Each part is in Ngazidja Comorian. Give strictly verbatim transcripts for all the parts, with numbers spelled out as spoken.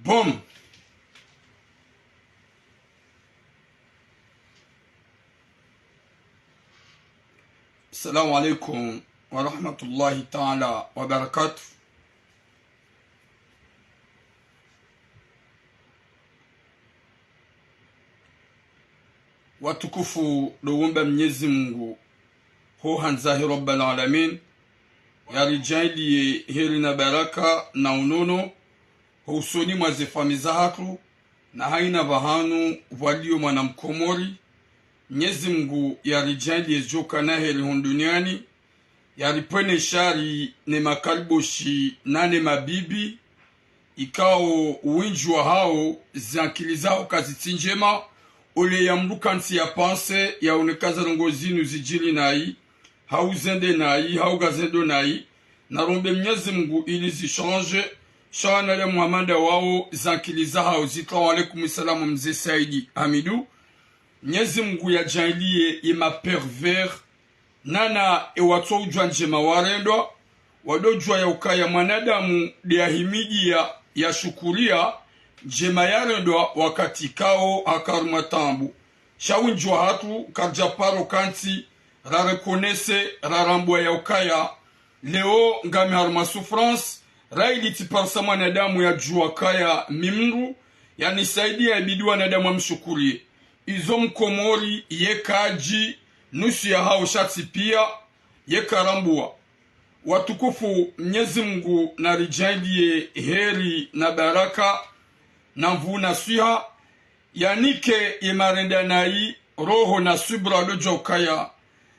Boom. Assalamu alaikum wa rahmatullahi ta'ala wa barakatuh. Watukufu, ndo womba Mnyezi Mungu, ho handza he Rabbal Alamin, yaridjaaliye heri na baraka na unono, ho usoni mwa ze famiyi zahatru, na haina pvahanu pvwaliyo mwana Mkomori. Mnyezi Mungu yaridjaaliye djoka na heri hunu duniani, yaripvwene shari ne makaliboshi na ne mabibi, ikao wendji wahao zankili zahao kazitsi ndjema, ole ya mdru kantsi ya panse, yaone ka ze ndrongoo zinu zidjiri nayi, hau zende nayi, hau kazendo nayi. Narombe Mnyezi Mungu ili zishandje, sha wanadamu hama nda wao zankili zahao zitwa. Wa alaikum salam, Mze Saidi Hamidu. Mnyezi Mungu yadjaaliye ye ma pervers, nana ewatso udjua ndjema warendwa, wadodjua ya ukaya mwanadamu nde yahimidia, yashukuriya ndjema yarendwa wakati kao haka harumwa taabu. Sha wendji wahatru karidja paro kantsi, ra reconnaître, rarambua ya ukaya leo ngami harumwa souffrance, ra ili tsi parisa mwanadamu yadjua kaya mi mdru, yanisaidia, ibidi wanadamu wamshukuriye. Izo Mkomori yeka adji, nusu yahao sha tsi pia, yeka rambua. Watukufu, Mnyezi Mungu naridjaaliye heri na baraka, na nvuu na swiha, yanike ye marenda nayi, roho na subra, dodjua ukaya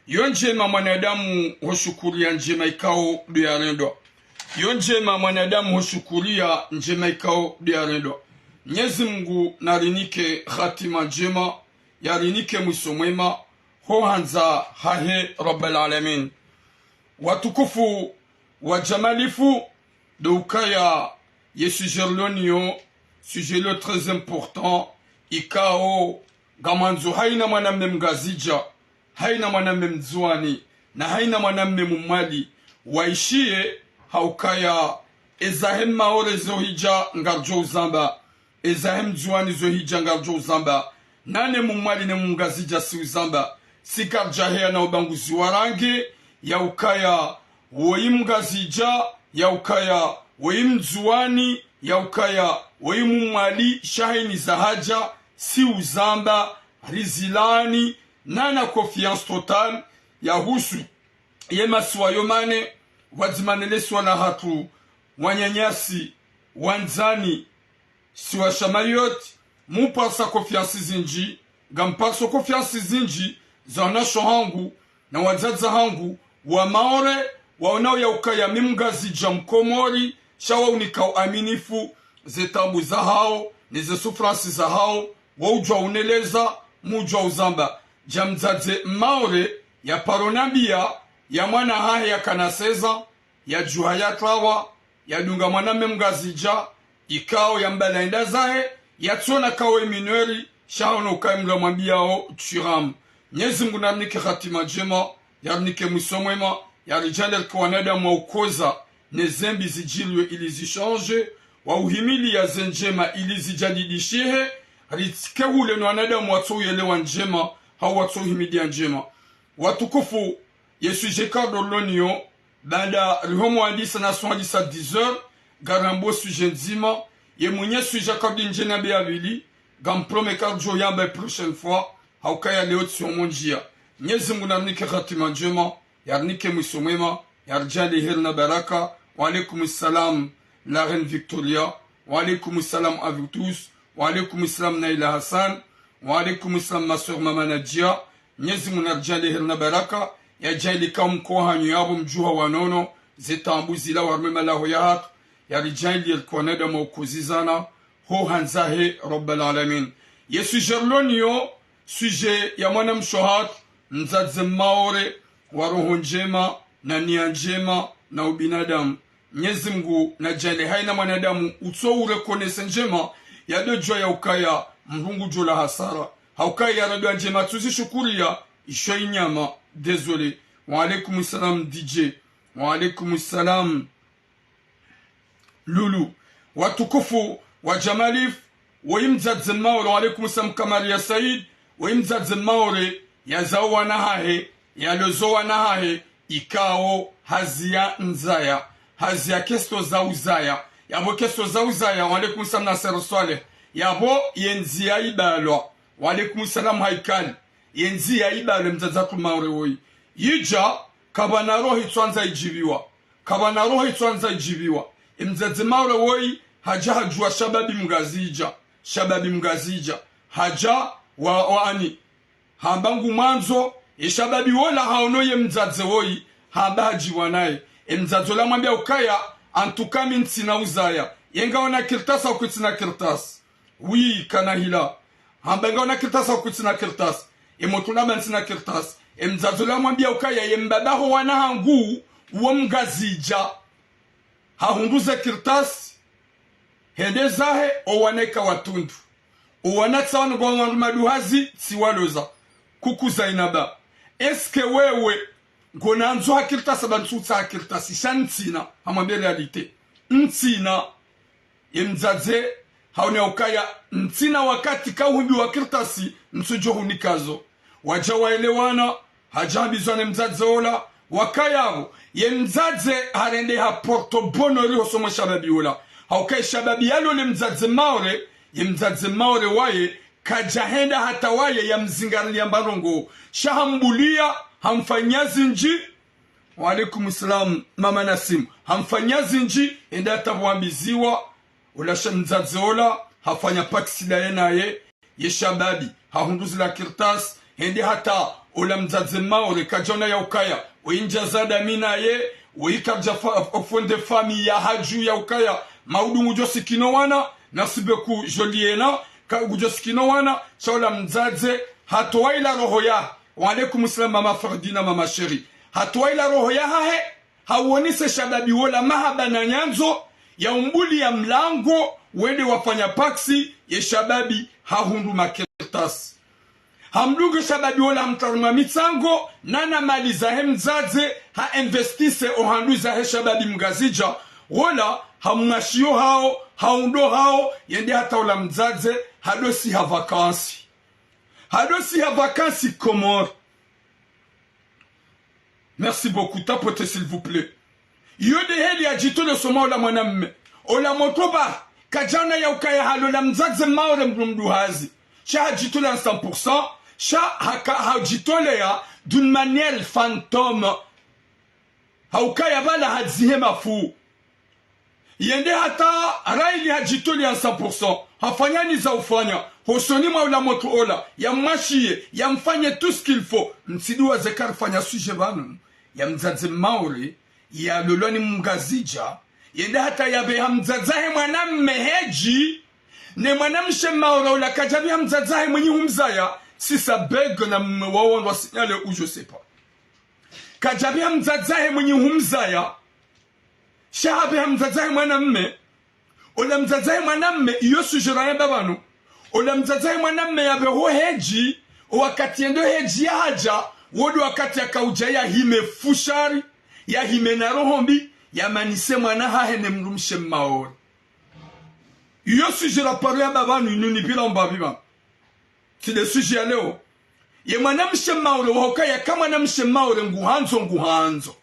yo ndjema mwanadamu hoshukuriya ndjema ikao ndo yarendwa. Yo ndjema mwanadamu hoshukuriya ndjema ikao ndo yarendwa. Mnyezi Mungu narinike hatima ndjema, yarinike mwiso mwema, ho handza hahe Rabbal Alamin. Watukufu, wadjamalifu, ndo ukaya ye sujet rilo nayo, sujet lo très important, ikao ngamwandzo haina mwanamme Mngazidja, haina mwanamme Mndzuwani, na haina mwanamme Mmwali, waishiye, ha ukaya ezahe Mmaore zo hidja ngaridjo uzamba, ezahe Mndzuwani zo hidja ngaridjo uzamba, nane Mmwali ne Mngazidja si uzamba, si karidja heya na ubaguzi wa rangi, ya ukaya woyi Mngazidja, ya ukaya woyi Mndzuwani, ya ukaya woyi Mmwali, sha haina zahadja, si uzamba, rizilaani, nana confiance totale, yahusu ye masiwa yo mane, pvwadzima ne le siwa lahatru, wananyasi, wandzani, siwa sha Mayotte, mumparisa confiance zindji, ngampariso confiance zindji za wanasho hangu na wadzadze hangu wa Maore, waonao ya ukaya mi Mngazidja Mkomori, sha waunika uaminifu, ze taabu zahao, ne ze souffrance zahao, waudjua uneleza, mudjua uzamba. Dja mdzadze Mmaore, ya paro nambia, ya mwana hahe yakana seize ans, yadjuha yatrawa, yadunga mwanamme Mngazidja, ikao yambala enda zahe, yatsona kawe mineur, sha haono ukaye mdru amwambiao tu es homme. Mnyezi Mungu narinike hatima ndjema, yarinike mwiso mwema, yaridjaaliye rike wanadamu wa ukoza, ne zembi zidjiliwe ili zishandje, wa uhimilia ze ndjema ili zijadidishihe, ritsike hule no wanadamu watso uyelewa ndjema, hau watso uhimilia ndjema. Watukufu, ye sujet ka ndo rilo nayo, baanda riho mwandisa na swandisa dix heures, ngarambo sujet ndzima, ye mwenye sujet ka ndo ndjeni ya pvili, ngampromets ka ridjo yamba prochaine fois, ha ukaya leo tsi omo ndzia. Mnyezi Mungu narinike hatima ndjema, yarinike mwiso mwema, yaridjaaliye heri na baraka. Wa alaikum salam, la reine Victoria. Wa alaikum salam à vous tous. Wa alaikum salam, Naila Hassan. Wa alaikum salam, ma sœur Mama Nadjia. Mnyezi Mungu naridjaaliye heri na baraka, yadjaaliye ka mkohanyo yapvo mdjuha wanono, ze taabu zila harumwa malaho yahatru, yaridjaaliye rike wanadamu wa ukozizana, ho handza he Rabbal Alamin. Ye sujet rilo nayo, sujet ya mwanamshe wahatru, mdzadze Mmaore, wa roho ndjema, na nia ndjema, na ubinadamu. Mnyezi Mungu nadjaaliye haina mwanadamu utso ureconnaître ndjema, yadodjua ya ukaya mdru ngudjo la hasara. Ha ukaya yarendwa ndjema tsuzishukuriya, isho inyama. Désolé. Wa alaikum salam D J. Wa alaikum salam. Lulu. Watukufu, wa Jamalif, woyi mdzadze Maore, wa alaikum salam Kamaria Said, woyi mdzadze Maore, yazao wana hahe, yalozo wana hahe, ikao hazi ya ndzaya, hazi ya kesto za uzaya, yapvo kesto za uzaya, wa alaikum salam Nasser Swaleh, yapvo ye ndziya ibalwa, wa alaikum salam Haikali, ye ndziya ibalwa mdzadze hatru Maore woyi. Yidja, kapvana roho itswandza idjibiwa. Kapvana roho itswandza idjibiwa. Emdzadze Maore woyi, hadja hadjuwa shababi Mngazidja. Shababi Mngazidja. Hadja wa, wa ani. Hamba ngumwandzo, ye shababi wola haono ye mdzadze woyi, hamba hadjibiwa naye. Emdzadze wola hamwambia ukaya, en tout cas mi ntsina uzaya. Ye ngawe na kartasi hau kutsina kartasi? Oui, kana hila. Hamba ngawe na kartasi hau kutsina kartasi? Emotru namba ntsina kartasi. Emdzadze wola hamwambia ukaya ye mbaba ho wana hangu, wo Mngazidja. Hahundru ze kartasi, hende zahe, owana ika watundu. Owana tsi wanu ngwao wandru maduhazi, tsi waloza. Kuku Zainaba. Est-ce que wewe, ngonandzo ha kartasi, ba ntsutsaha kartasi, sha ntsina, hamwambia réalité. Ntsina. Ye mdzadze, haono ukaya, ntsina wakati kauhumbiwa kartasi, ntsudjo hunikazo. Wadja waelewana, hadja hambizwa ne mdzadze ola, wakaya pvo, ye mdzadze harende ha porte-bonheur ho somo shababi ola. Hauka ye shababi yalole mdzadze Maore, ye mdzadze Maore waye, kadja henda hata waye yamzingarilia mbarongo. Sha hambulia, hamfanya zindji. Wa alaikum salam, mama Nasim. Hamfanya zindji, hende hata pvo wambiziwa, ola sha mdzadze ola, hafanya paksi la ye naye, ye shababi, hahundru zila kartasi, hende hata ola mdzadze Maore, kadjaona ya ukaya, woyi ndja zada mi naye, woyi kadja fa-, fonder famille ya hadju ya ukaya, maudu ngudjo sikino wana, nasibe ku joliena, ka ngudjo sikino wana, sha ola mdzadze, hatowa ila roho ya, wa alaikum salam mama Ferdina, mama chérie, hatowa ila roho yahahe, hawonese shababi wola mahaba na nyandzo, ya umbulia mlango, wende wafanya paksi, ye shababi hahundru makartasi. Hamdunge shababi wola hamtaruma mitsango, nana mali zahe mdzadze, ha investise ohandru zahe shababi Mngazidja, wola hamwashiyo hao, haundo hao, yende hata ola mdzadze, hadosiha vacances. Hadosiha vacances Comores. Merci beaucoup. Tapote, s'il vous plaît. Iyo nde heli yadjitole soma ola mwanamme. Ola motro ba, kadjaona ya ukaya halola mdzadze Maore mdru mduhazi. Sha hadjitole en cent pour cent, sha haka-, hadjitole ya d'une manière fantôme. Haukaya bala hadzihe mafu. Yende hata raili hadjitole en cent pour cent. Hafanya ni za ufanya. Hosoni mwa ola motro ola. Yamwashiye, yamfanye tout ce qu'il faut. Mtsidiwaze karifanya sujet pvanu. Ya mdzadze Maore, yalolwa ni Mngazidja. Yende hata yapveha mdzadze hahe mwanamme hedji. Ne mwanamshe Maore ola kadjapveha mdzadze hahe mwinyi humzaya. Si sa bègue na mme wawo ndo wa signalé ou je sais pas. Kadjapveha mdzadze hahe mwinyi humzaya. Sha hapveha mdzadze hahe mwanamme. Ola mdzadze hahe mwanamme, iyo sujet rayamba pvanu. Ola mdzadze hahe mwanamme yapveho hedji, owakati yendo hedji yahadja, wo ndo wakati yakaudja yahime fushari, yahime na roho mbi, yamanise mwana hahe ne mdrumshe Maore. Iyo sujet raparo yamba pvanu, inu nipvira umbapvi pvanu. Tsi nde sujet ya leo. Ye mwanamshe Maore, wahoka yaka mwanamshe Maore, nguhandzo, nguhandzo.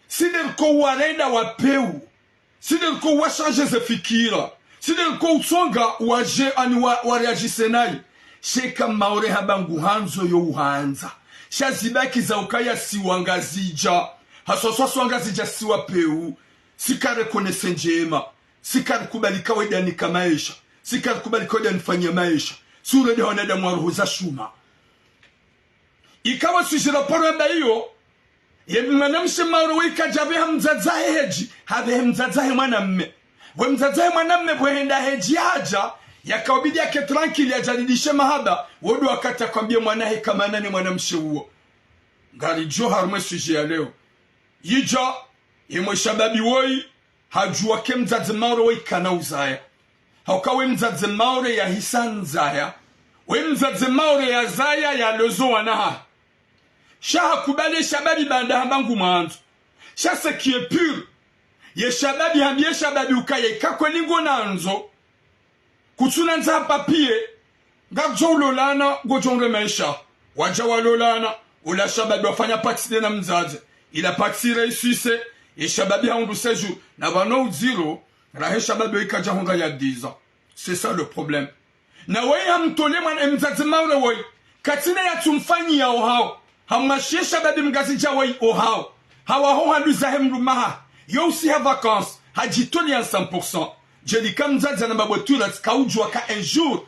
Tsi nde riko warenda wapvewu. Tsi nde riko washanje ze fikira. Tsi nde riko utsonga waje ani wa, wareagise nayi. Sha eka Maore hamba nguhandzo yo uhandza. Sha zibaki za ukaya si Wangazidja. Haswaswa si Wangazidja si wapvewu. Si kareconnaître ndjema. Si karikubali kawaida nika maesha. Si karikubali kawaida nifanya maesha. Si urende wanadamu wa roho za shuma. Ikawa sujet raparo yamba iyo, ye mwanamshe Maore we kadjapveha mdzadze hahe hedji, hapvehe mdzadze hahe mwanamme. Pvwe mdzadze hahe mwanamme pvwe henda hedji hadja, yakaubidi yake tranquille yajadidishe mahaba, wo ndo wakati yakwambie mwana hahe kamana ne mwanamshe uwo. Ngaridjo harumwa ye sujet ya leo. Yidja, ye mwe shababi woyi, hadjuwa ke mdzadze Maore woyi kana uzaya. Hauka we mdzadze Maore yahisa ndzaya. We mdzadze Maore yazaya yalozo wana hahe. Sha hakubali ye shababi baanda hamba ngumwandzo. Sha ce qui est pire. Ye shababi hambiye shababi ukaya eka kweli ngo nandzo. Kutsuna ndza papier, ngadjo ulolana, ngodjo nge maesha. Wadja walolana, ula shababi wafanya pacte de na mdzadze. Ila pacte réussisse, ye shababi haundru séjour. Na pvanu udziro, rahe shababi wo ikadja hunga ya dix ans. C'est ça le problème. Na woyi hamtole mwana, e mdzadze maure woyi. Katsina yatsumfanyiya ohao. Hamwashiye shababi mngazidja woyi ohao. Hawaho handuza he mdrumaha. Yo usiha vacances. Hadjitole ya cent pour cent. Djelika mdzadze na mabwetura tsika udjuwa ka un jour.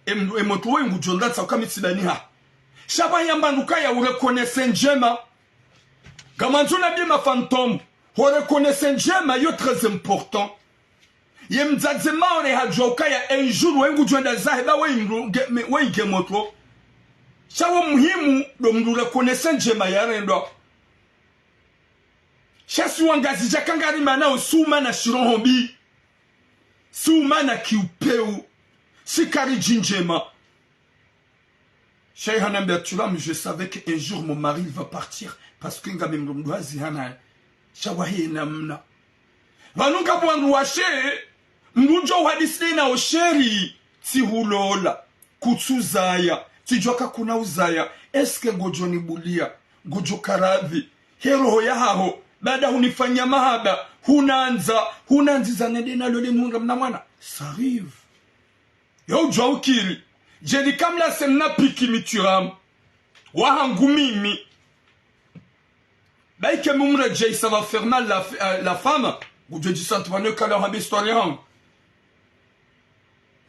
E mdru, e motro woyi ngudjo ndatsa uka mitsibaniha. Sha pvahiyamba ndruka ya ureconnaisse ndjema. Ngamwandzo na bima fantôme. Ho reconnaisse ndjema yo très important. Ye mdzadze maore hadjuwa ukaya un jour we ngudjo enda zahe ba we imru-, nge-, me-, we nge motro. Sha wo muhimu ndo mdru reconnaisse ndjema yarendwa. Sha si wangazidja kangari mana usuma na shiroho mbi. Suma na kiupeu. Si karidji ndjema. Sha yi hanambia Thuram, je savais qu'un jour mon mari il va partir, parce que ngami mdru mdru hazi hana. Sha wahe namna. Pvanu ngapvo wandru washe, mdru udjo uhadisi de na osheri, tsihulola, kutsuzaya, tsidjuwa ka kuna uzaya, est-ce que ngodjo nibulia, ngodjo karadhi, he roho yahaho, baada hunifanya mahaba, hunandza, hunandziza nende nalole nihundra mna mwana. Ça arrive. Yo udjuwa ukiri. Djeli kamla semna piki mi Thuram. Wahangu mimi. Baike mumredjei, ça va faire mal la, euh, la femme. Ngudjo djisenti pvanu kala hamba histoire yahangu.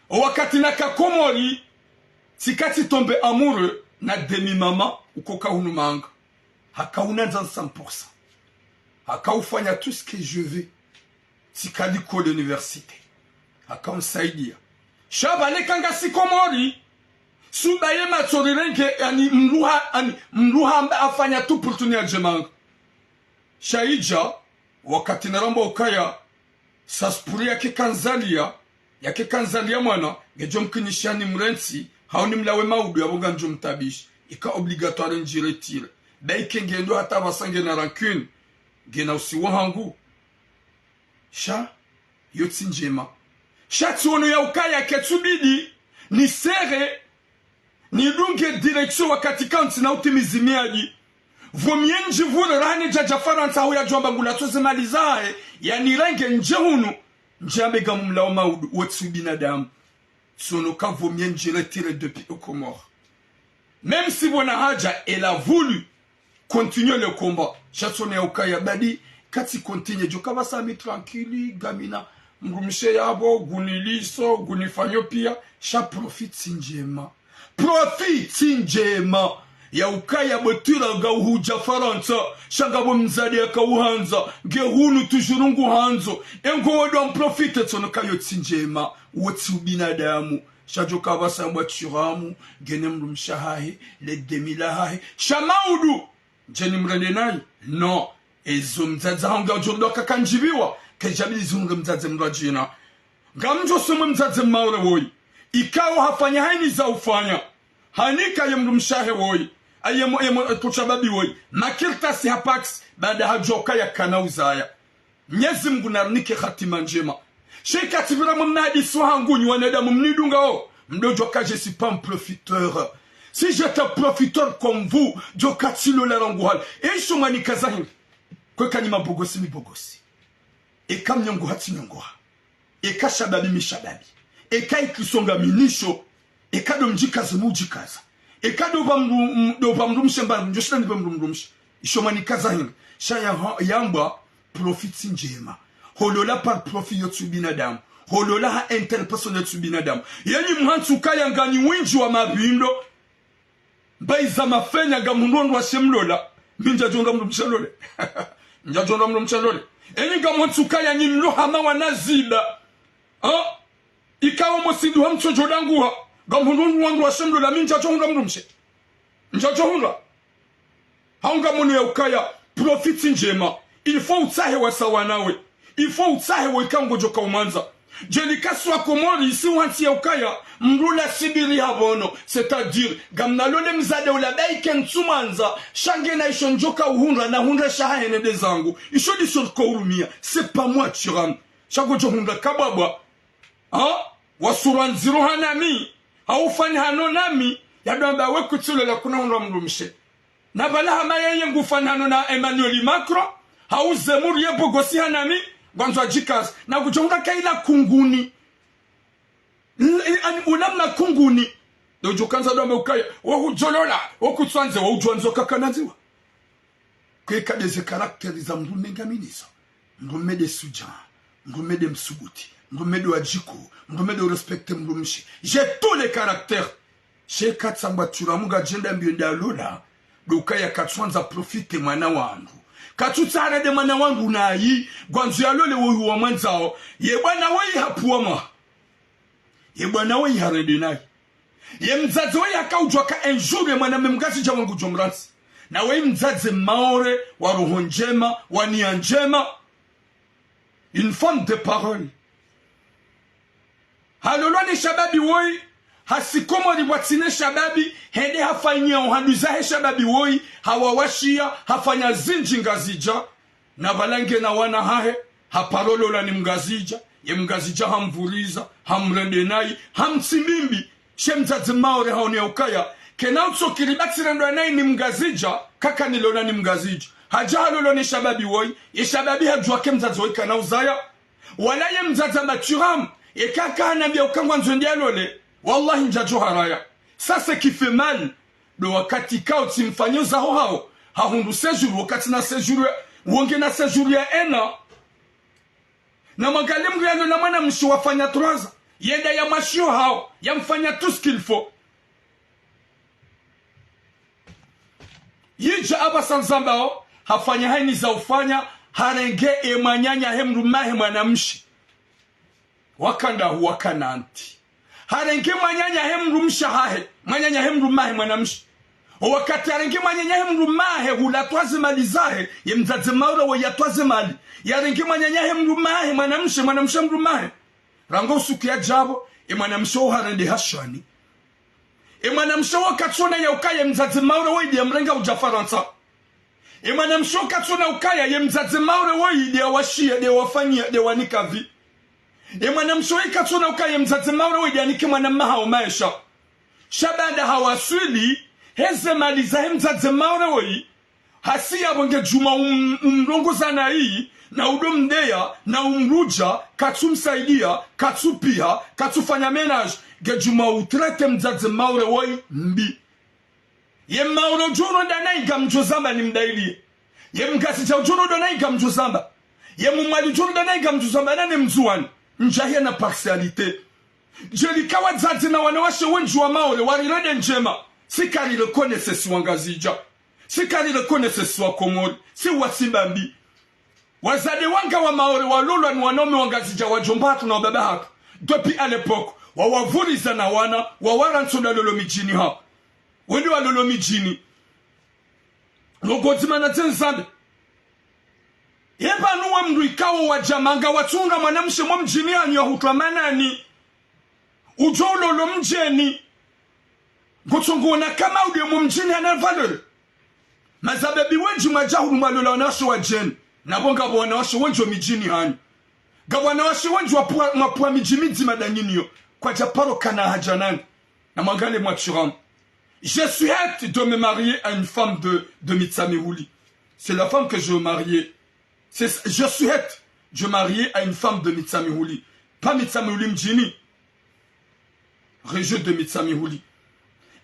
Owakati naka Komori, tsika tsitombe amoureux na demi-maman, uko kahunumanga. Haka unandza cent pour cent. Haka ufanya tout ce que je veux. Tsika likoli université. Haka unisaidia. Sha pvale kangasi Komori. Suba ye matso rirenge, yani mdru ha, yani mdru hamba afanya tout pour tuni ya djemanga. Sha idja, wakati naramba ukaya, ça se pourrait yake kandzaliya, yake kandzaliya mwana, ngedjo mkinisha nimrentsi, hau nimlawe maudu yapvo ngandjo mtabishi. Ika obligatoire ndjiretire. Baike ngendo hata pvasa ngena rancune. Ngena usiwa hangu. Sha, yo tsi ndjema. Sha tsiono ya ukaya ketsubidi, ni serre, nidunge direction wakati kantsi na utimizi miadi. Vaut mieux ndjivure rahane djadja Farantsa hau yadjwamba ngulatso ze mali zahe, yanirenge ndje hunu, ndjambe ngamumlawo maudu, wo tsi ubinadamu. Tsiono ka vaut mieux ndjiretire depuis aux Comores. Même si pvona hadja, elle a voulu continuer le combat. Sha tsiono ya ukaya badi, katsi continuer, djo kapvasa mi tranquille, ngamina mdrumshe yapvo, nguniliso, ngunifanyo pia, sha profit tsi ndjema. Profit tsi ndjema. Ya ukaya bwetwira ngauhudja Farantsa, sha ngapvo mdzadze yakauhandza, nge hunu toujours nguhandzo. Engo wendo amprofite, tsiono ka yo tsi ndjema. Wo tsi ubinadamu. Sha djo kapvasa mbwa Thuram, ngena mdrumshe hahe, le demi lahahe. Sha maudu, ndje nimrende nayi? Non. Ezo mdzadze hangu ngadjo ndo kaka ndjibiwa, kedjabili zihundre mdzadze mdru adjina. Ngamdjo somwe mdzadze maore woyi. Ikao hafanya hayini za ufanya. Hanika ye mdrumshe hahe woyi. Aye mo, ye mo, e, kutsababi woyi. Makirtasi ha pax, baada hadjuwa ukaya kana uzaya. Mnyezi Mngu narinike hatima ndjema. Sha ika tsipvira mwe mna hadisi wahangu nyi wanadamu mnidungao, mdodjuwa ka je suis pas un profiteur. Si j'étais profiteur comme vous, djo katsi lola rangu hale. Esho mwanikaza hindri. Kweka nyi mabogosi mi bogosi. Eka mnyongoha tsi nyongoha. Eka shababi mi shababi. Eka ikisonga mi nisho. Eka ndo mdjikaza mi udjikaza. Eka ndo pva mdru-, m-, ndo pva mdrumshe mba, ndjo shinda nipve mdru mdrumshe. Isho mwanikaza hindri. Sha ya ha-, yambwa, profit tsi ndjema. Holola par profit yo tsi ubinadamu. Holola ha intérêt personnel tsi ubinadamu. Yenyi mhantsi ukaya nganyi windji wa mapvindo. Mbayiza mafenya ngamhundru wandru washe mlola. Mi ndjadjo hundra mdrumshe lole. Ndjadjo hundra mdrumshe lole. Enyi ngamhantsi ukaya nyi mlo hama wana ziba. Ha? Ikao mosidi wa mtsodjo danguha. Ngamhundru wandru washe mlola. Mi ndjadjo hundra mdrumshe. Ndjadjo hundra. Hau ngamwono ya ukaya, profit tsi ndjema. Il faut utsahe wasa wanawe. Il faut utsahe wo ika ngodjo kaumandza. Djeli kasi wa Komori, isi wantsi ya ukaya, mdru la sibiri ha pvono. C'est-à-dire, ngamna lole mdzadze ula baike ntsumandza, sha ngena isho ndjo kauhundra, nahundre sha hahe nende zangu. Isho ndiso riko urumia. C'est pas moi, Thuram. Sha ngodjo hundra kabwabwa. Ha? wa sura ndziro hanami, hau ufanihano nami, yadjo amba we kutsulola kuna hundru wa mdrumshe. Na pvala hama yeye ngufanihano na Emmanuel Macron, hau Zemmour ye bogosi hanami, ngwandzo adjikaze. Na kudjo hundra kaila kunguni. L-, ani unamna kunguni. Ndo udjo kandza ndo amba ukaya, wo hudjolola, wo kutswandze, wo udjwandzo kakanandziwa. Kweka ndeze caractère za mdrume ngaminizo. Mdrume nde suja, mdrume nde msubuti, mdrume nde wadjiku, mdrume nde urespecte mdrumshe. J'ai tous les caractères. Sha eka tsamba tsura munga djenda mbio nda lola, ndo ukaya katswandza profite mwana wandru. Katsutsaha arende mwana wandru nayi, ngwandzo yalole woyi wa mwandzao, ye bwana woyi hapvuwa mwaha. Ye bwana woyi harende nayi. Ye mdzadze woyi haka udjuwa ka un jour ye mwana mme mngazidja wangu djo mrantsi. Na woyi mdzadze Maore, wa roho ndjema, wa niya ndjema. Une femme de parole. Halolwa ne shababi woyi, hasi Komori pvwatsina shababi, hende hafanya uhanduza he shababi woyi, hawawashiya, hafanya zindji Ngazidja, na pvala nge na wana hahe, haparo lola ni mngazidja, ye mngazidja hamvuriza, hamrende nayi, hamtsimbimbi, she mdzadze Maore haone ya ukaya, kena utsokiri ba tsirendwa nayi ni mngazidja, kaka nilola ni mngazidja. Hadja halolwa ne shababi woyi, ye shababi hadjuwa ke mdzadze woyi kana uzaya, wala ye mdzadze Mathurin, ye kaka hanambia uka ngwandzo ndiya lole, wallahi ndjadjo haraya. Ça, c'est qui fait mal. Ndo wakati kao tsimfanyo zaho hao, hahundru séjour, wakati na séjour ya, wonge na séjour ya un an. Na mwangalie mdru yalola mwana mshe wafanya trois ans, yenda ya mwashiyo hao, yamfanya tout ce qu'il faut. Yidja apvasa ndzambao, hafanya hayini za ufanya, harenge e mwananya he mdrumahe mwana mshe. Wakanda hu wakana nti. Harenge mwananya he mdrumshe hahe, mwananya he mdrumahe mwana mshe. O wakati harenge mwananya he mdrumahe hula twaze mali zahe, ye mdzadze Maore woyi yatwaze mali. Yarenge mwananya he mdrumahe mwana mshe, mwana mshe mdrumahe. Rangu usuku yadjapvo, e mwana mshe wo harende hashani. E mwana mshe wo katsona ya ukaya ye mdzadze Maore woyi nde yamrenga udja Farantsa. E mwana mshe wo katsona ukaya ye mdzadze Maore woyi nde yawashiya, nde yawafanyiya, nde yawanika vie. E mwana mshe woyi katsona ukaya ye mdzadze Maore woyi nde yanike mwana mme haho maesha. Sha baanda hawaswili, heze mali zahe mdzadze Maore woyi, hasi yapvo ngedjuma um-, umrongoza nayi, na udo mdeya, na umrudja, katsumsaidia, katsupiha, katsufanya ménage, ngedjuma utraite mdzadze Maore woyi mbi. Ye Maore udjo uronda nayi ngamdjo zamba ni mdailiye. Ye mngazidja udjo uronda nayi ngamdjo zamba. Ye mmwali udjo uronda nayi ngamdjo zamba nane mndzuwani. Ndjahiya na partialité. Djeli ka wadzadze na wanawashe wendji wa Maore warirende ndjema. Si kari reconnaissance wa Ngazidja. Si kari reconnaissance wa Komori. Si wa Simba mbi. Wazade wanga wa Maore walolwa ni wanaume wa Ngazidja, wadjomba hatru na wababa hatru. Depuis à l'époque, wawavuriza na wana, wawarantsi nda lolo midjini ha. Wende walolo midjini. Logodzi mana tse nzambe. Ye pvanu we mdru ikao wadja manga watsunga mwana mshe mo mdjini hanyu ya hutwa manani. Udjo ulolo mdjeni. Ngotsongo ona kama ude mo mdjini hana valeur. Mazababi wendji mwadja hunu mwalola wanawashe wadjeni. Na pvo ngapvo wanawashe wendji wo midjini hanyu. Ngapvo wanawashe wendji wapvwa, mwapvwa midji midzima nda nyinyi yo. Kwadja paro kana hadja nanyi. Na mwangale Mathurin. Je souhaite de me marier à une femme de, de Mitsamihuli. C'est la femme que je veux marier. C'est, je souhaite de me marier à une femme de Mitsamihuli. Pas Mitsamihuli mdjini. Région de Mitsamihuli.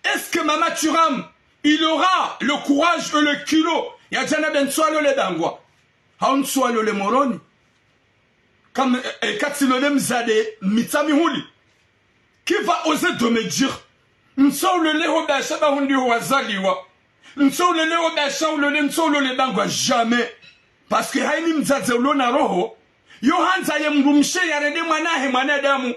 Est-ce que Mama Thuram, il aura le courage et le culot yadja nambie ntsuwalole Bangwa? Hau ntsuwalole Moroni? Kam, eh, eh, katsilole mzade Mitsamihuli. Qui va oser de me dire, ntsaulole ho Basha ba hundri ho wazaliwa. Ntsaulole ho Basha ulole, ntsaulole Bangwa, jamais. Parce que hayini mdzadze ulo na roho, yo handza ye mdrumshe yarende mwana hahe mwanadamu.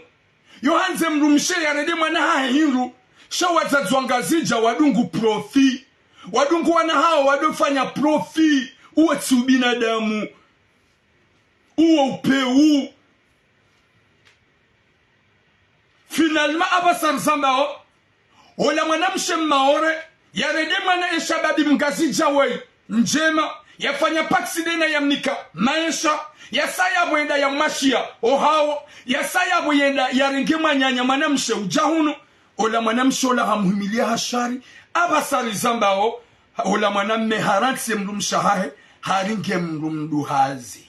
Yo handza ye mdrumshe yarende mwana hahe hindru. Sha wadzadze wa Ngazidja wadungu profit. Wadungu wana hawo wadofanya profit. Uwo tsi ubinadamu. Uwo upewu. Finalement, apvasa rizambao, ola mwana mshe Mmaore, yarende mwana ye shababi Mngazidja woyi, ndjema, Yafanya paksi dena yamnika maesha, yasa yapvo yenda yamwashiya ohao, yasa yapvo yenda yarenge mwananya mwanamshe udja hunu, ola mwanamshe ola hamuhimiliya hashari, apvasa rizambao, ola mwanamme harantsi ye mdrumshe wahahe, hari nge mdru mduhazi.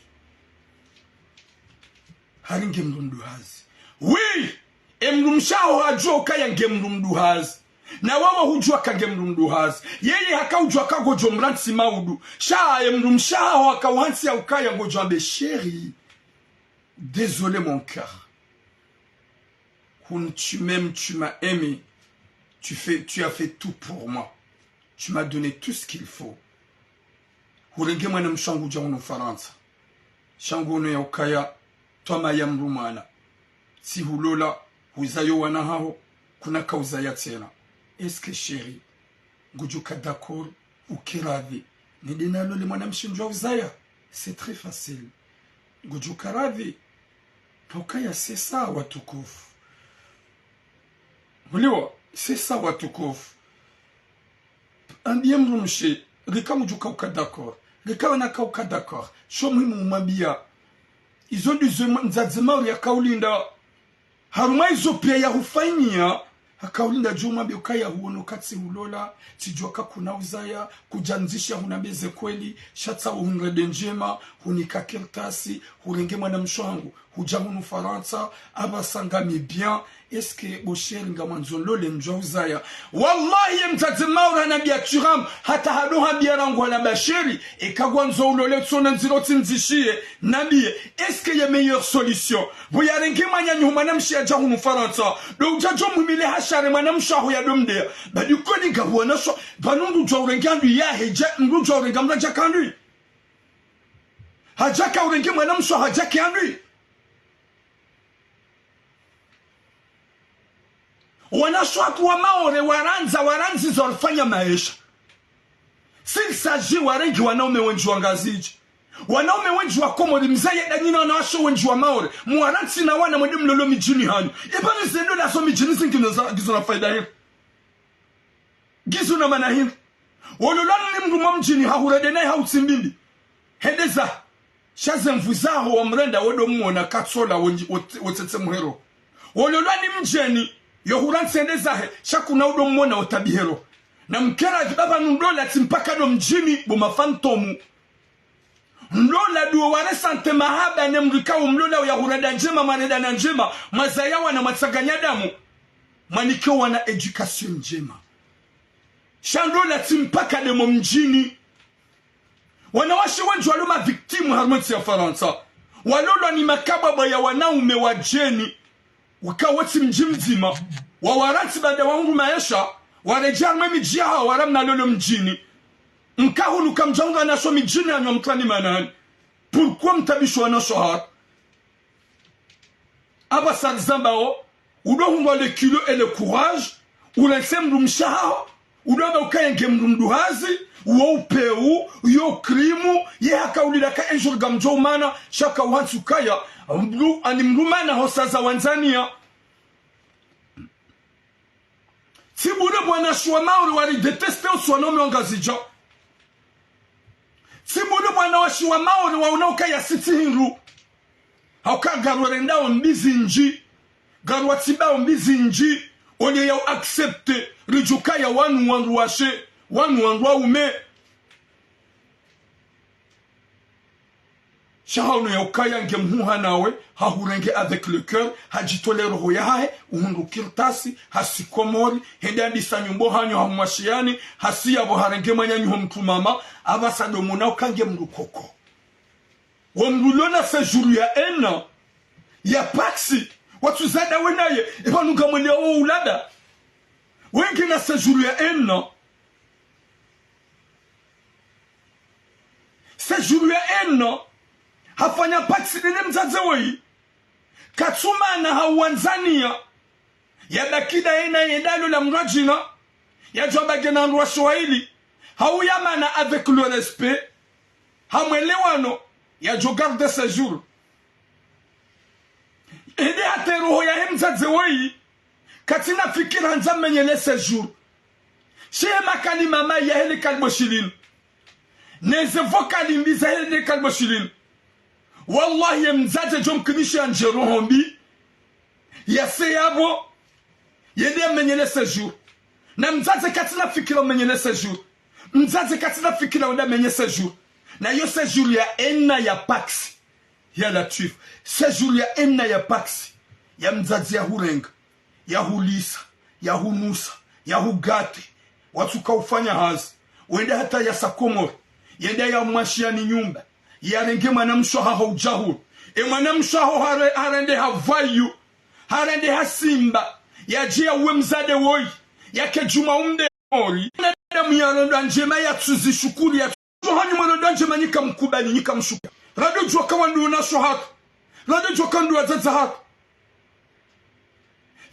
Hari nge mdru mduhazi. Oui, e mdrumshe waho hadjuwa ukaya nge mdru mduhazi. Na wawe hudjuwa ka nge mdru mduhazi. Yeye haka udjuwa ka ngodjo mrantsi maudu. Sha e mdrumshe waho haka uhantsi ya ukaya ngodjo ambe chéri. Désolé mon cœur. Hun, tu m'aimes, tu m'as aimé. Tu fais, tu as fait tout pour moi. Tu m'as donné tout ce qu'il faut. Hurenge mwanamshe wangu udja hunu Farantsa. Sha ngono ya ukaya twama ya mdru mwana. Tsi hulola, huzayo wana haho, kuna kauzaya tsena. Est-ce que chéri, ngudjo ka d'accord, uke radhi, nende nalole mwanamshe ndjwa uzaya? C'est très facile. Ngudjo ka radhi. Ukaya c'est ça watukufu. Muliwa, c'est ça watukufu. Ambiye mdrumshe, rika ngudjo ka uka d'accord. Rika wana ka uka d'accord. Sho muhimu umwambiya. Izo ndizo mwa-, mdzadze Mauri yakaulinda. Harumwa izo piya yahufanyiya, hakaulinda djo mwambe ukaya huono ka tsi hulola, tsidjuwa ka kuna uzaya, kudjandzisha hunambe ze kweli, sha tsawo hunrende ndjema, hunika kartasi, hurenge mwanamshe wangu, hudja hunu Farantsa, apvasa ngami bien, est-ce que bo chéri ngamwandzo nlole ndjwa uzaya? Wallahi, ye mdzadze Mauri hanambiya Thuram, hata hado hambiya rangu hanamba chéri, eka ngwandzo ulole tsona ndziro tsindzishiye, nambiye, est-ce que ye meilleure solution, pvo yarenge mwananyaho mwanamshe yadja hunu Farantsa, ndo udja djo muhimile hashari mwanamshe waho yado mdeya? Badi koni ngahuwana sho, pvanu mdru udjuwa urenge handru yahe dja, mdru udjuwa urenge mdru adja ka handru. Hadja ka urenge mwanamshe waho hadja ka handru. Wanashe watru wa Maore warandza, warandziza warifanya maesha. S'il s'agit warenge wanaume wendji wa Ngazidja. Wanaume wendji wa Komori, mze ye danyina wanawashe wendji wa Maore. Muwarantsi na wana mwende mlole midjini hanyu. Eba ni zendo lazo midjini zi ngizo na, ngizo na faida hindri? Ngizo na mana hindri? Wololwa ni mdru mwa mdjini hahurende naye hau tsi mbimbi. Hende zahe. Sha ze nvu zaho wamrenda wedo mwona katsola wendji-, wote-, wotsetse muhero. Wololwa ni mdjeni, yo hurantsi hende zahe, sha kuna udo mwona wotabihero. Na mkera kibaba nundola tsi mpaka do mdjini, bo mafantomu. Ndola duwe waresante mahaba ne mdru ikao mlola uya hurenda ndjema, mwarenda na ndjema, mwazaya wana, mwatsanganya damu. Mwanike wana éducation ndjema. Sha ndola tsi mpaka de mo mdjini. Wanawashe wendji walo ma victimes harumwa entsi ya Farantsa. Walolwa ni makababa ya wanaume wadjeni. Waka wotsi mdji mdzima. Wawarantsi baada wahundru maesha. Waredjei harumwa emidji yahawo wara mna lolo mdjini. Mka hunu kamdjahundra wanashe midjini hanyu mtrani manani. Pourquoi mtabisho wanashe hara? Aba sarizambao, udo hundrwa le culot et le courage, urantse mdrumshe wahaho, udo amba ukaya nge mdru mduhazi, uwo upeu, yo crime, ye haka ulila ka un jour ngamdjo umana, sha ka uhantsi ukaya, mdru, ani mdru mana hosaza wandzani ya. Tsi bure bo wanashe wa Maore wari détester usi wanaume wa Ngazidja. Tsi bure bo wanawashe wa Maore waona ukaya si tsi hindru. Hauka ngarwa rendao mbi zindji. Ngarwa tsibao mbi zindji. Olio ya u accepter. Ridjukaya wanu wandru washe. Wanu wandru waume. Sha hauno ya ukaya nge mhuha nawe, hahurenge avec le cœur, hadjitole roho yahahe, uhundru kartasi, hasi Komori, hende andisa nyumba hanyu hamwashiyani, hasi yapvo harenge mwananyaho mtrumama, apvasa do mona uka nge mdru koko. Wo mdru lona séjour ya un an, ya Pacs, watsu zada we naye, epvanu ngamwelewa wo ulada. Wenge na séjour ya un an. Séjour ya un an, hafanya Pacs dene mdzadze woyi. Katsumana hauwandzani ya. Yabaki daye naye ndalo la mdrwadjina. Yadjo abage na wandru washe wayili. Hauyamana avec le respect. Ha mwelewano. Yadjo garder séjour. Ende hata eroho yahe mdzadze woyi. Katsina fikira handza mmenye le séjour. Shehe makalima mayi yahe le kalbo shilinu. Neze vocal mbi zahe ne kalibo shilinu. Wallahi, ye mdzadze djo mkinisha yandje roho mbi. Yase yapvo. Yende yamenye le séjour. Na mdzadze katsina fikira umenye le séjour. Mdzadze katsina fikira wende yamenye séjour. Na yo séjour ya ena ya Pacs. Ya Latwif. Séjour ya ena ya Pacs. Ya mdzadze yahurenga. Yahulisa. Yahunusa. Yahugate. Watsuka ufanya hazi. Wende hata yasa Komori. Yende yamwashiya ni nyumba. Yarenge mwana mshe haho udjahuru. E mwana mshe haho hare-, harende ha voyou. Harende ha simba. Yadje yauwe mdzadze woyi. Yake djuma umde mori. Mwanadamu yalondwa ndjema yatsuzishukuru ya hanyu mwana ndjema nyika mkubali, nyika mshuka. Rado djuwa ka wandru na sho hatru. Rado djuwa ka wandru wadzadze hatru.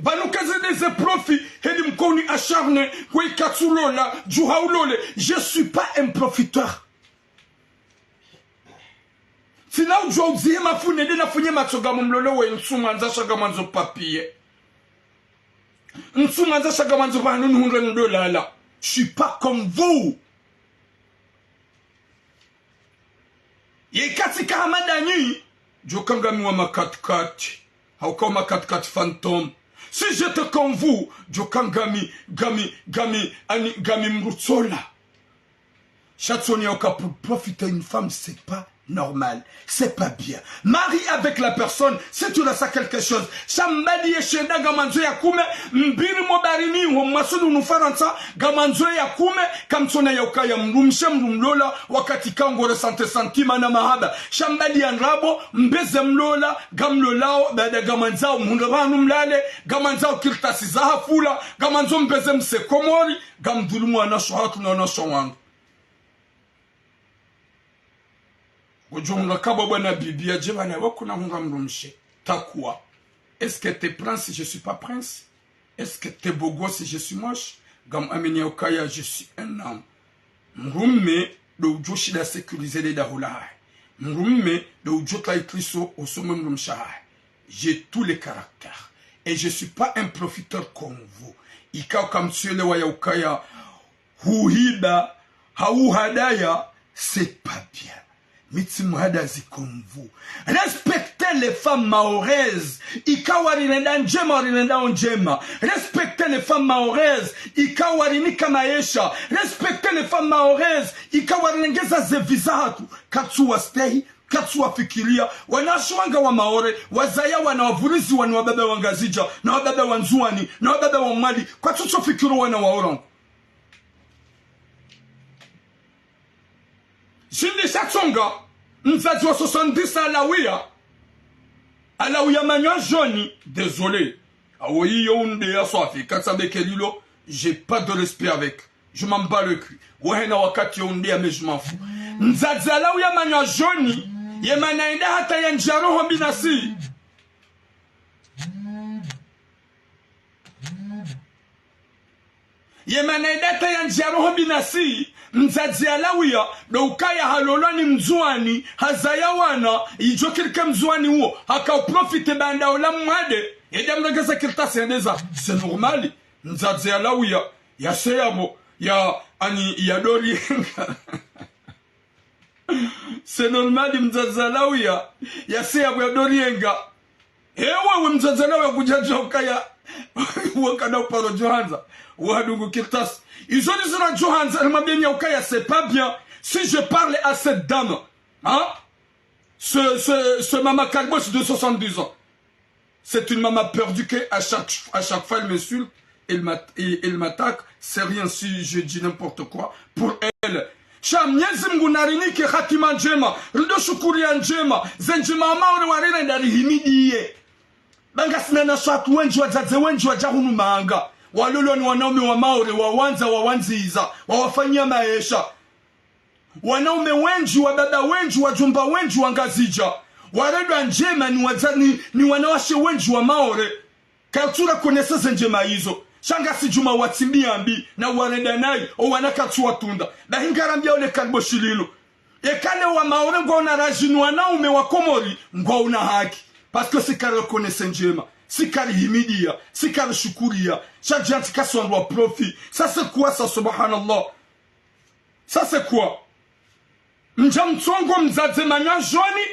Pvanu kazi neze profit, heli mkouni acharné, kwe katsulola, djuha ulole. Je suis pas un profiteur. Tsina udjuwa udzihe mafune, nde nafunye matso ngamumlole we ntsu mwandza sha ngamwandzo papier. Ntsu mwandza sha ngamwandzo pvanu nuhundre ndolala. Je suis pas comme vous. Ye katsika hama ndanyi, djo ka ngami wa makatikati. Hauka wa makatikati fantôme. Si j'étais comme vous, djo ka ngami, ngami, ngami, ani, ngami mrutsola. Sha tsoni yauka pour profiter une femme, c'est pas normal. C'est pas bien. Marie avec la personne, c'est tout ça quelque chose. Sha mbali ye shenda ngamwandzo ya kume, mbiri mo barini, ho mwasunu nu Farantsa, ngamwandzo ya kume, kamtsona yaukaya mdrumshe mdrumlola, wakati ka ngore sante santima na mahaba. Sha mbali ya ndrabo, mbeze mlola, ngamlolao, baada ngamwandzao mhundre pvanu mlale, ngamwandzao kartasi za hafula, ngamwandzo mbeze mse Komori, ngamdhulumu wanashe hatru na wanashe wandru. Ngodjo hundra kabwa bwana bibi yadje pvanu, wakuna hundra mdrumshe. Takwa. Est-ce que t'es prince si je suis pas prince? Est-ce que t'es beau gosse si je suis moche? Ngamwamini yaukaya je suis un homme. Mdrume ndo udjo shinda sécuriser le daho lahahe. Mdrume ndo udjo tayitliso osomwe mdrumshe wahahe. J'ai tous les caractères. Et je suis pas un profiteur comme vous. Ikao kamtsielewa yaukaya huhiba, hau hadaya, c'est pas bien. Mi tsi muhadazi comme vous. Respectez les femmes maoraises. Ikao warirenda ndjema, warirendao ndjema. Respectez les femmes maoraises. Ikao warinika maesha. Respectez les femmes maoraises. Ikao warirengeza ze vie zahatru. Katsuwastehi, katsuwafikiria. Wanashe wanga wa Maore, wazaya wana wavurizi wani wababa wa Ngazidja, na wababa wa Ndzuwani, na wababa wa Mwali. Kwatsutsofikiri wana wa Orango. Shindi shatsonga, mdzadze wa soixante-dix Alawiya, Alawiya Manywa Joni, désolé. Awo iyo unde ya swafi, katsa beke lilo, j'ai pas de respect avec. Je m'en bats le cul. Wehena wakati yo unde ya, mais je m'en fous. Mdzadze Alawiya Manywa Joni, ye mana enda hata yandjia roho mbi nasi. Ye mana enda hata yandjia roho mbi nasi, mdzadze Alawiya, ndo ukaya halolwa ni Mndzuwani, hazaya wana, idjo kirike Mndzuwani uwo, haka uprofite baanda ola mwade, yende amrengeze kartasi yende za, c'est normal, mdzadze Alawiya, yase yapvo, ya, ani, ya dori yenga. C'est normal, mdzadze Alawiya, yase yapvo ya dori yenga. Ewe, we mdzadze Alawiya kudjadja ukaya, wakana uparo djo handza, wahadungu kartasi. Izo nizo na djo handza, nimwambie nya ukaya, c'est pas bien. Si je parle à cette dame, hein, ce, ce, ce maman Kalbosh de soixante-dix ans, c'est une maman perdue que à chaque, à chaque fois elle m'insulte, elle m'at-, et elle m'attaque, c'est rien si je dis n'importe quoi pour elle. Sha Mnyezi Mngu narinike hatima ndjema, rido shukuri ya ndjema, ze ndjema wa Maore warirenda rihimidiye. Ba ngasina na swatu wendji, wadzadze wendji wadja hunu manga, walolwa ni wanaume wa Maore, wawandza, wawandziza, wawafanyia maesha. Wanaume wendji, wababa wendji, wadjomba wendji wa Ngazidja, warendwa ndjema ni wadza-, ni, ni wanawashe wendji wa Maore. Katsura konese ze ndjema izo. Sha ngasi djuma watsimbi yambi, na warenda nayi, o wana katsuwatunda. Bahi ngarambia ole Kalboshi lilo. Eka le wa Maore ngwaona raji ni wanaume wa Komori, ngwaona haki. Parce que si kari konese ndjema, si kari himidia, si kari shukuria, sha djanti kaswandwa profit. Ça c'est quoi ça, subhanallah? Ça c'est quoi? Mdja mtsongo mdzadze manywa joni,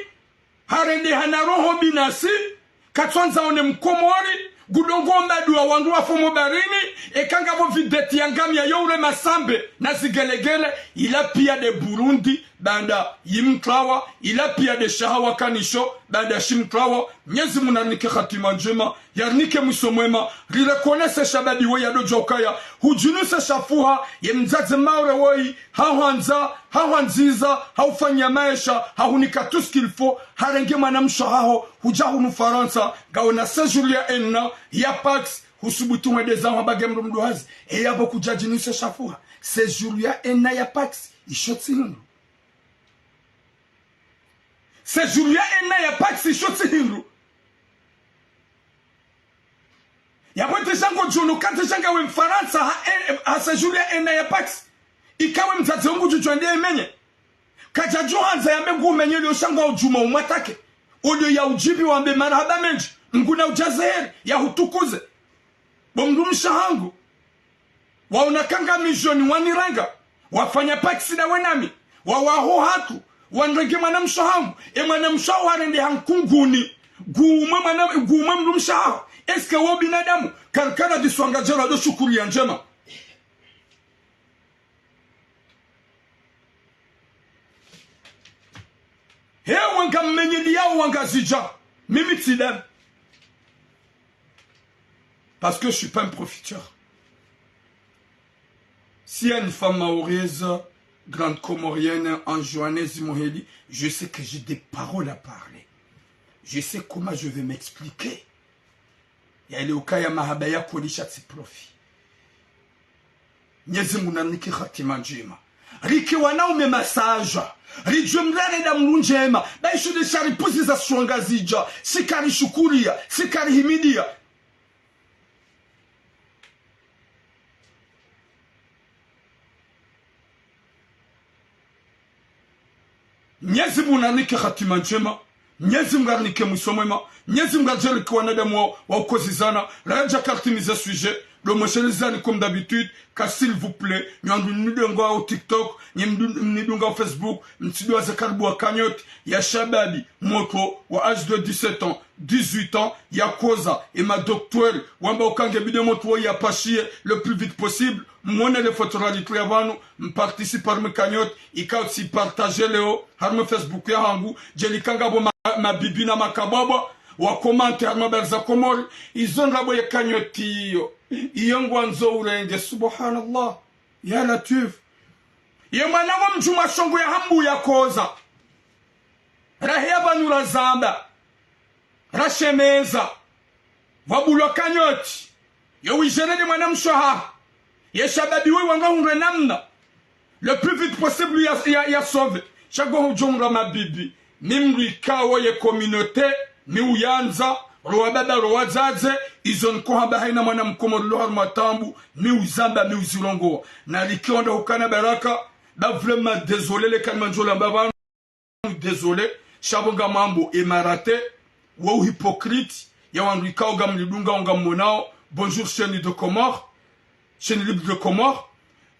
harendeha na roho binafsi, katsandza one mkomori, ngudjo ngomba dua wandru wafo mo baharini, eka ngapvo vedeti ya ngamia yo ure masambe na zigelegele, ila piya nde Burundi, baanda yimtrawa, ila piya nde shahawa kanisho, baanda shimtrawa. Mnyezi Mungu narinike hatima ndjema, yarinike mwiso mwema, rirekonese shababi woyi yadodjo ukaya, hudjinusesha fuha, ye mdzadze Maore woyi, hahwandza, hahwandziza, hahufanya maesha, hahunika tout ce qu'il faut, harenge mwanamshe haho, hudja hunu Farantsa, ngawona séjour ya un an, ya Pacs, husubutu hwendeza hwamba nge mdru mdruhazi, e yapvo kudjadjinusesha fuha, séjour ya un an ya Pacs, isho tsi hindru. Séjour ya un an ya Pacs, isho tsi hindru. Yapvo tsi sha ngodjono, ka tsi sha ngawe Mfarantsa ha, eh, ha séjour ya un an ya Pacs. Ika we mdzadze wo ngudjudjuwa nde yemenye. Kadjadjuhandza yambe ngumenye leo sha ngwa udjuma umwatake. Olio ya udjibu wambe marahaba mendji. Mngu na udjaze heri, ya hutukuze. Bo mdrumshe hangu. Waona kanga mijoni waniranga, wafanya Pacs na we nami, wawaho hatru, wanirenge mwanamshe hangu, e mwanamshe haho harendeha nkunguni, ngumwe mwana, ngumwe mdrumshe haho, est-ce que wo binadamu, karikana diswanga djera do shukuri ya ndjema. He wanga mmenye liyawo wangazidja, mimi tsidem. Parce que je suis pas un profiteur. S'il y a une femme mahoraise, grande comorienne, anjouanaise, moheli, je sais que j'ai des paroles à parler. Je sais comment je vais m'expliquer. Yale ukaya mahaba ya kolisha tsi profi. Mnyezi Mungu narinike hatima ndjema. Rike wanaume masaja. Ridjuwe mrare nda mdru ndjema. Ba isho nde sharipuzi za shwanga zidja. Shikari shukuriya. Shikari himidiya. Mnyezi Mungu narinike hatima ndjema. Mnyezi Mungu arinike mwiso mwema. Mnyezi Mungu adjaanli wanadamu wa, wa ukozizana. Radja kartimize sujet. Ndo mweshelezani comme d'habitude. Ka s'il vous plaît, nyi wandru mnidungao TikTok, nyi mdu-, mnidungao Facebook, mtsidwaze karibu wa cagnotte ya shababi, motro wa âge de dix-sept ans, dix-huit ans, ya koza, e ma docteur, wamba ukange bide motro ya pashiye, le plus vite possible, mwone le photo ralitria pvanu, mparticipe harumwe cagnotte, ikao tsi partage leo, harumwe Facebook ya hangu, djeli kanga bo ma, mabibi na makabwabwa, wa commenter harumwe habari za Komori, izo ndrabo ye cagnotte iyo, iyo ngwandzo urenge, subhanallah, ya Latwif. Ye mwana wa mdjuma shongo ya hambu ya koza. Raheya pvanu razamba. Rashemeza. Pvwabulwa cagnotte. Yo wijere nde mwanamshe haho. Ye shababi we wanga hundre namna. Le plus vite possible ya, ya, ya sauver. Sha ngo hudjo hundra mabibi. Mi mdru ikao ye communauté, mi uyandza, ro wababa ro wadzadze, izo niko hamba haina mwana mkomori lo harumwa taabu, mi uzamba, mi uzirongoa. Na rike wandru hukana baraka, ba vraiment désolé le kalima ndjo lamba pvanu, désolé, sha bo ngamambo Emirate, wo uhypocrite, ya wandru ikao ngamlidungao ngammonao, bonjour chaîne de Comores, chaîne libre de Comores,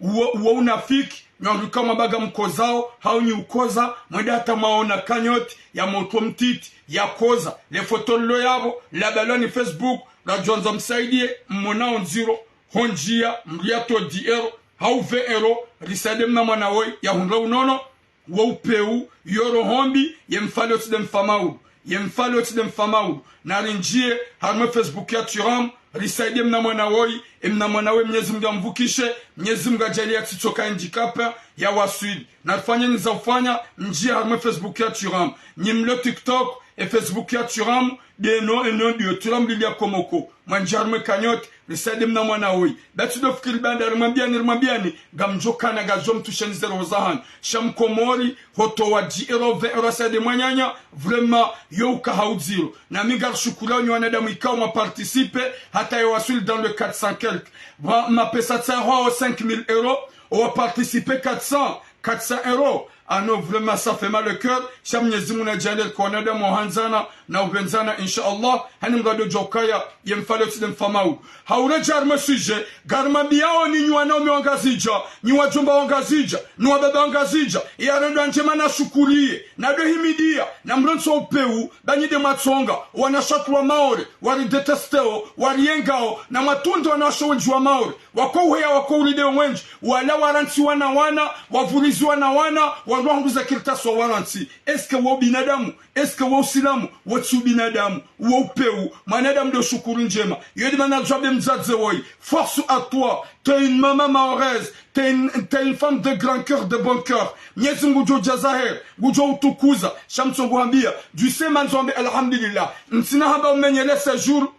uwo, uwo unafiki, nyi wandru ikao mwamba ngamkozao, hau nyi ukoza, mwende hata mwaona cagnotte, ya motro mtiti, ya koza, le photo lilo yapvo, labalwa ni Facebook, radjwandza msaidiye, mmonao ndziro, ho ndjiya, mriato dix euros, hau vingt euros, risaidie mna mwana woyi, ya hundra unono, wo upeu, yo roho mbi, ye mfalio tsi nde mfamaulu. Ye mfalio tsi nde mfamaulu. Na rindjiye, harumwe Facebook ya Thuram, risaidie mna mwana woyi, e mna mwana woyi Mnyezi Mungu amvukishe, Mnyezi Mungu adjaanlie ya tsitsoka handicapé, ya waswili. Na rifanye nyi za ufanya, mndjiye harumwe Facebook ya Thuram. Nyi mlo TikTok, e Facebook ya Thuram, ndeno, eno ndiyo Thuram Lili ya Komoko. Mwandjiye harumwe cagnotte, risaidie mna mwana woyi. Ba tsi ndo fikiri baanda rimwambiani, rimwambiani, ngamdjo kana ngazidjo mtrusheni ze roho zahanyu. Sha mkomori, hotowa dix euros, vingt euros, saidie mwananya, vraiment, yo uka ha udziro. Na mi ngarishukuriao nyi wanadamu ikao mwa participer, hata yo waswili dans le quatre cents quelque. Ba, mapesa tsi ya hwao cinq mille euros, owa participer quatre cents, quatre cents euros. Ah non, vraiment, ça fait mal au cœur. Sha Mnyezi Mungu nadjaanlie rike wanadamu wa handzana, na upvendzana, insha Allah. Hani mgado djo kaya, ye mfa leo tsi nde mfa mauri. Hauredjei harimwa sujet, ngarimwambiao nyi wanaume wa Ngazidja, nyi wadjomba wa Ngazidja, nyi wababa wa Ngazidja, ye yarendwa ndjema nashukuriye, nado himidiya, namrantsi upvewu, ba nyi nde mwatsonga, wanawashe wa Maore, waridétesteo, wariyengao, na mwatunde wanawashe wendji wa Maore, wako uheya, wako urideo wendji, wala warantsiwa na wana, wavuriziwa na wana, wandru wahundru ze kartasi wawarantsi. Est-ce que wo ubinadamu? Est-ce que wo usilamu? Wo tsi ubinadamu, wo upvewu. Mwanadamu ndo shukuru ndjema. Yo ndo mana ridjwambe mdzadze woyi, force à toi, t'es une maman mahoraise, t'es une, t'es une femme de grand cœur, de bon cœur. Mnyezi Mungu ngudjo udjaza heri, ngudjo utukuza. Sha mtsongo hambiya, djuse mandzo wambe alhamdulillah. Ntsina hamba umenyele séjour.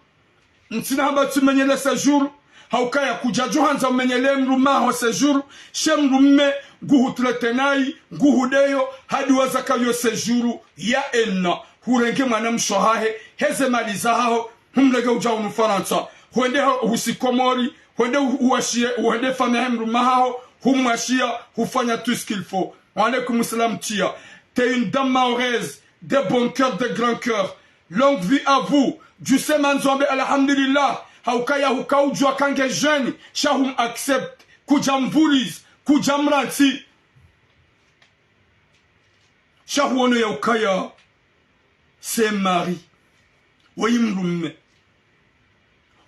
Ntsina hamba tsi umenyele séjour. Haukaya kudjadjo handza umenyele mdrume haho séjour. She mdrume nguhutraité nayi, nguhudeyo, hadi waza kayo séjour ya un an. Hurenge mwanamshe hahe, heze mali zahaho, humrenge udja hunu Farantsa. Hwende ho, husi Komori, hwende hu-, huwashiye, hwende famiyi yahe mdrume haho, humwashiya, hufanya tout ce qu'il faut. Wa alaykum salam, tia. T'es une dame mahoraise, de bon cœur, de grand cœur. Longue vie à vous. Djuse mandzo wambe alhamdulillah. Haukaya huka udjuwa kange jeune, sha hum accepte. Kudjamvuriza, kudjamrantsi. Sha huono ya ukaya, c'est mari. Woyi mdrume.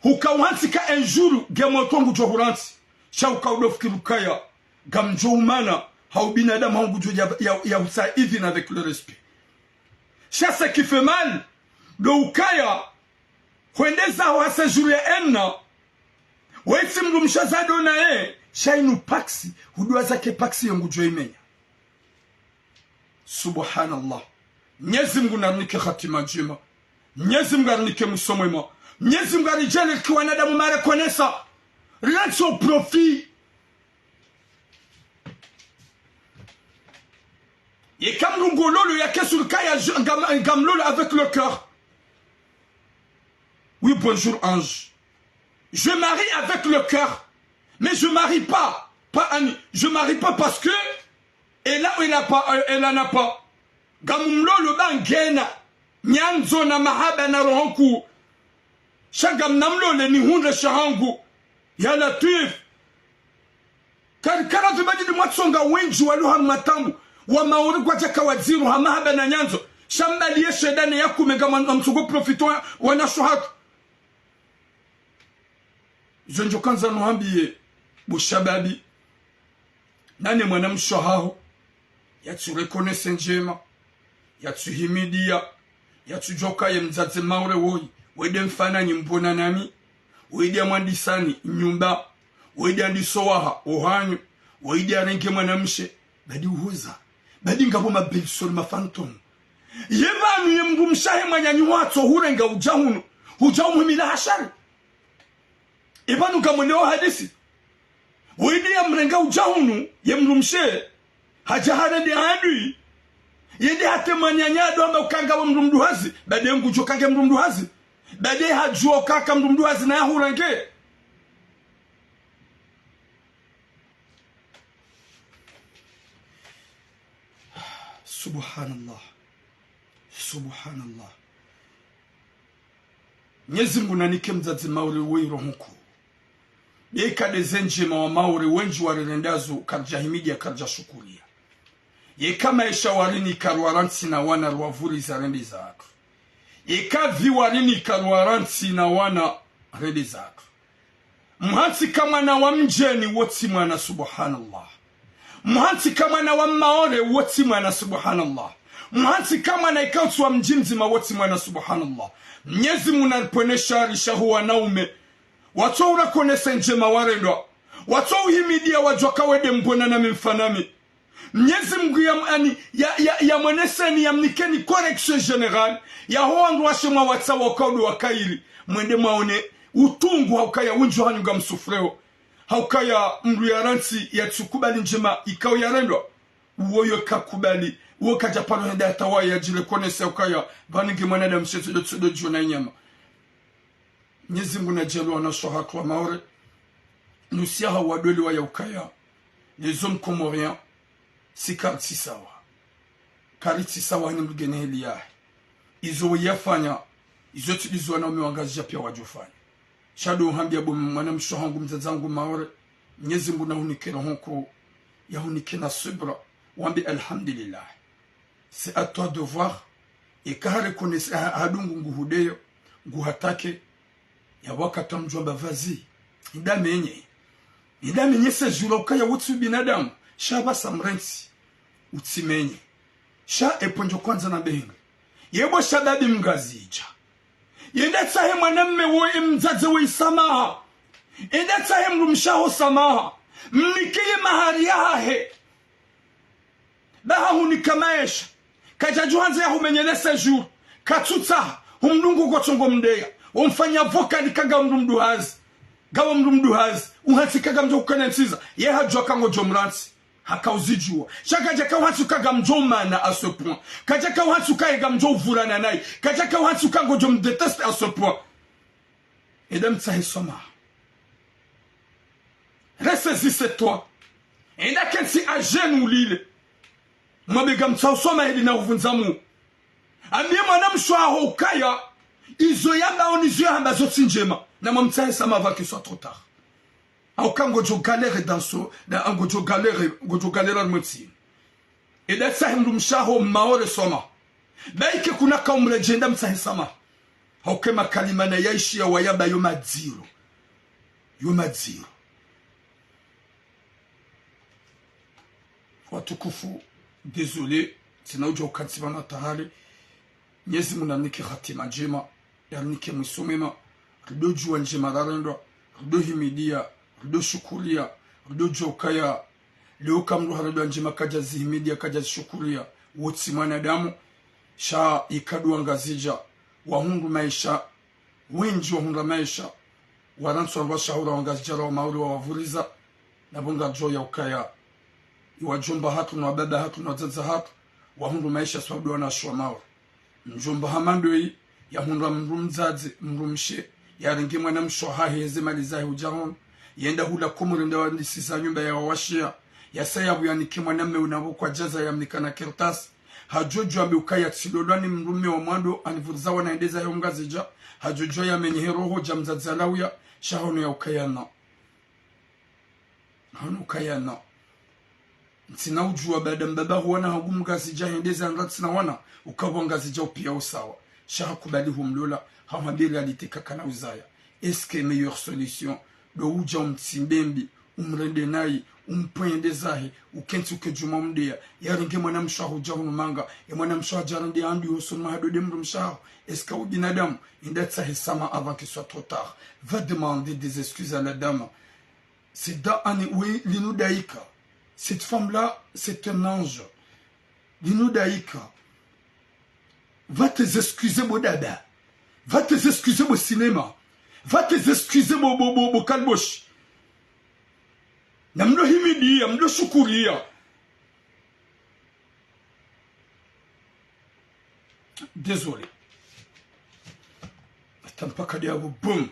Huka uhantsi ka un jour, nge motro ngudjo hurantsi. Sha huka udo fikiri ukaya, ngamdjo umana, ha ubinadamu haho ngudjo ya, ya, ya husa even avec le respect. Sha ce qui fait mal, ndo ukaya, hwende zaho ha séjour ya un an, wetsi mdrumshe zado naye, sha inu paksi, huduwa zake paksi yo ngudjo imenya. Subhanallah. Mnyezi Mungu narinike hatima ndjema. Mnyezi Mungu arinike mwiso mwema. Mnyezi Mungu aridjaanlie rike wanadamu mareconnaissants. Rilantsi au profit. Yeka mdru ngulolo ya kesuri kaya je, ngam-, ngamlolo avec le cœur. Oui, bonjour, Ange. Je marie avec le cœur. Mais je marie pas. Pas Annie. Je marie pas parce que elle a, elle a pas, euh, elle en a pas. Ngamumlolo ba ngena nyandzo na mahaba na roho nkuu. Sha ngamnamlole nihundre shahangu. Ya Latwif. Kari, kari pvi badidi mwatsonga wendji walo ha matambu. Wa Maore kwadjaka wadziro ha mahaba na nyandzo. Sha mbali ye shedani ya kume ngamwa-, ngamtsongo profito wa, wanawashe hatru. Zo ndjo kandza nuhambiye, bo shababi, nane mwanamshe haho, yatsu reconnaître ndjema, yatsu himidiya, yatsu djuwa ukaya ye mdzadze Maore woyi, wende mfananyi mbona nami, wende amwandisani nyumba, wende andiso waha ohanyu, wende arenge mwanamshe, badi uhuza, badi ngapvo ma belle-sœur ma fantôme. Ye pvanu ye mdrumshe hahe mwananyaho hatso hurenga udja hunu, hudja umuhimila ha shari. Ipvanu ngamwonao hadisi. Wende yamrenga udja hunu, ye mdrumshe, hadja harende handwi. Yende hatre mwananya ado hamba uka ngawe mdru mduhazi, badi ngudjo uka nge mdru mduhazi. Badi hadjuwa uka ka mdru mduhazi na yahurenge. Subhanallah. Subhanallah. Mnyezi Mungu nanike mdzadze Maore woyi roho nkuu. Yeka nde ze ndjema wa Maore wendji warirendazo karidja himidiya karidja shukuriya. Yeka maesha warinika rwarantsi na wana rwavuriza rende zahatru. Yeka pvi warinika rwarantsi na wana rende zahatru. Mhantsi ka mwana wa mdjeni wo tsi mwana, subhanallah. Mhantsi ka mwana wa Maore wo tsi mwana, subhanallah. Mhantsi ka mwana ikao tsi wa mdji mdzima wo tsi mwana, subhanallah. Mnyezi Mungu naripvwene shari shaho wanaume. Watso ureconnaître ndjema warendwa. Watso uhimidiya wadjuwa uka wende mbona nami mfanami. Mnyezi Mungu ya, ani, ya, ya, yamwoneseni, yamnikeni correction générale, yaho wandru washe mwawatsaha waka udo wakairi, mwende mwaone utungu haukaya wendji wahanyu ngamsufreo. Haukaya mdru yarantsi yatsukubali ndjema ikao yarendwa. Uwo yo kakubali, uwo kadja paro hende hata waye yadjireconnaître haukaya, pvanu nge mwanadamu shetsi ndo tsi ndo djona inyama. Mnyezi Mungu nadjaanlie wanawashe hatru wa Maore, nusiya hawadweli wa yaukaya, les hommes comoriens, Si karitsi sawa. Karitsi sawa ni mdru ngena heli yahe. Izo weye yafanya, izo tsi ndizo wanaume wa Ngazidja piya wadjofanya. Sha ndo uhambia bo mwanamshe wahangu, mdzadze wangu Maore, Mnyezi Mngu nahunike roho nkuu, yahunike na subra, wambe alhamdulillah. C'est à toi de voir. Eka ha reconnaître, ha, hadungu nguhudeyo, nguhatake, ya wakati wa mdjomba vazi. Indamenye. Indamenye séjour ukaya wutsi ubinadamu. Sha pvasa mrentsi. Utsimenye. Sha epvo ndjo kwandza na benga. Yebo shababi Mngazidja. Yenda tsahe mwanamme wo emdzadze we isamaha. Yenda tsahe mdrumshe waho samaha. Mnike ye mahari yahahe. Ba hahunika maesha. Kadjadjuha ndze yahumenyele séjour. Katsutsaha. Humdungu kotsongo mdeya. Umfanya vocal ka nga mdru mduhazi. Ngawe mdru mduhazi. Uhantsi ka ngamdjo hukana ntsiza. Ye hadjuwa ka ngodjo mrantsi. Haka uzidjuwa. Sha kadjaka uhantsi ka ngamdjo umana à ce point. Kadjaka uhantsi ka ngamdjo uvurana nayi. Kadjaka uhantsi ka ngodjo mdétester à ce point. Enda mtsahe swamaha. Ressaisissez-toi. Enda kentsi à genoux ulile. Mwambe ngamtsaho swamaha ili nahuvundza mu. Ambie mwanamshe waho ukaya, izo yambao nizo yahamba zo tsi ndjema. Na mwamtsahe swamaha avant qu'il soit trop tard. Hauka ngodjo galérer dans ce, na ngodjo galérer, ngodjo galérer harumwa entsi inu. Enda tsahe mdrumshe waho Maore swamaha. Ba ike kuna ka umredjei enda mtsahe swamaha. Hauka makalima na yaishiya wayamba yo madziro. Yo madziro. Watukufu, désolé, tsina udja ukantsi pvanu tahali. Mnyezi Mngu narinike hatima ndjema, yarinike mwiso mwema, rido djuwa ndjema rarendwa, rido himidiya, rido shukuriya, rido djuwa ukaya, leo ka mdru harendwa ndjema kadja zihimidiya, kadja zishukuriya, wo tsi mwanadamu, sha ikao wangazidja, wahundru maesha, wendji wahundra maesha, warantsi wandru washahura wangazidja ra wa Maore wawavuriza, na pvo ngadjo ya ukaya, iwadjomba hatru, na wababa hatru, na wadzadze hatru, wahundru maesha sababu ndo wanawashe wa Maore. Mdjomba hama ndoyi, yahundra mdru mdzadze, mdrumshe, yarenge mwanamshe wahahe heze mali zahe udja hunu, yenda hula Komori nda wandisiza nyumba ya wawashiya, yasa yapvo yanike mwanamme una pvo kwadjaza yamnika na kartasi, hadjodjuwa mbe ukaya tsilolwa ni mdrume wa mwando anivuriza wana yende zahe ho Ngazidja, hadjodjuwa yamenye he roho dja mdzadze alawuya, sha hunu ya ukaya na. Hanu ukaya na. Ntsina udjuwa baada mbaba huwana hangu Mngazidja hende zahe nda tsina wana, ukapvo Ngazidja upiya usawa. Sha hakubali humlola, hahwambia réalité kakana uzaya. Est-ce que meilleure solution, ndo udja umtsimbe mbi, umrende nayi, umpvwende zahe, ukentsi uke djuma umdeya, yarenge mwanamshe waho udja hunu manga, ye mwanamshe waho adja rende andu hosoni mwaho ndo nde mdrumshe waho, est-ce que ubinadamu, enda tsahe swamaha avant qu'il soit trop tard. Va demander des excuses à la dame. C'est dans un, oui, linu daika. Cette femme-là, c'est un ange. Linu daika. Va t'excuser bo dada. Va t'excuser bo cinéma. Va t'excuser bo, bo, bo, bo kalbosh. Na mdo himidiya, mdo shukuriya. Désolé. Hata mpaka de abo, boum.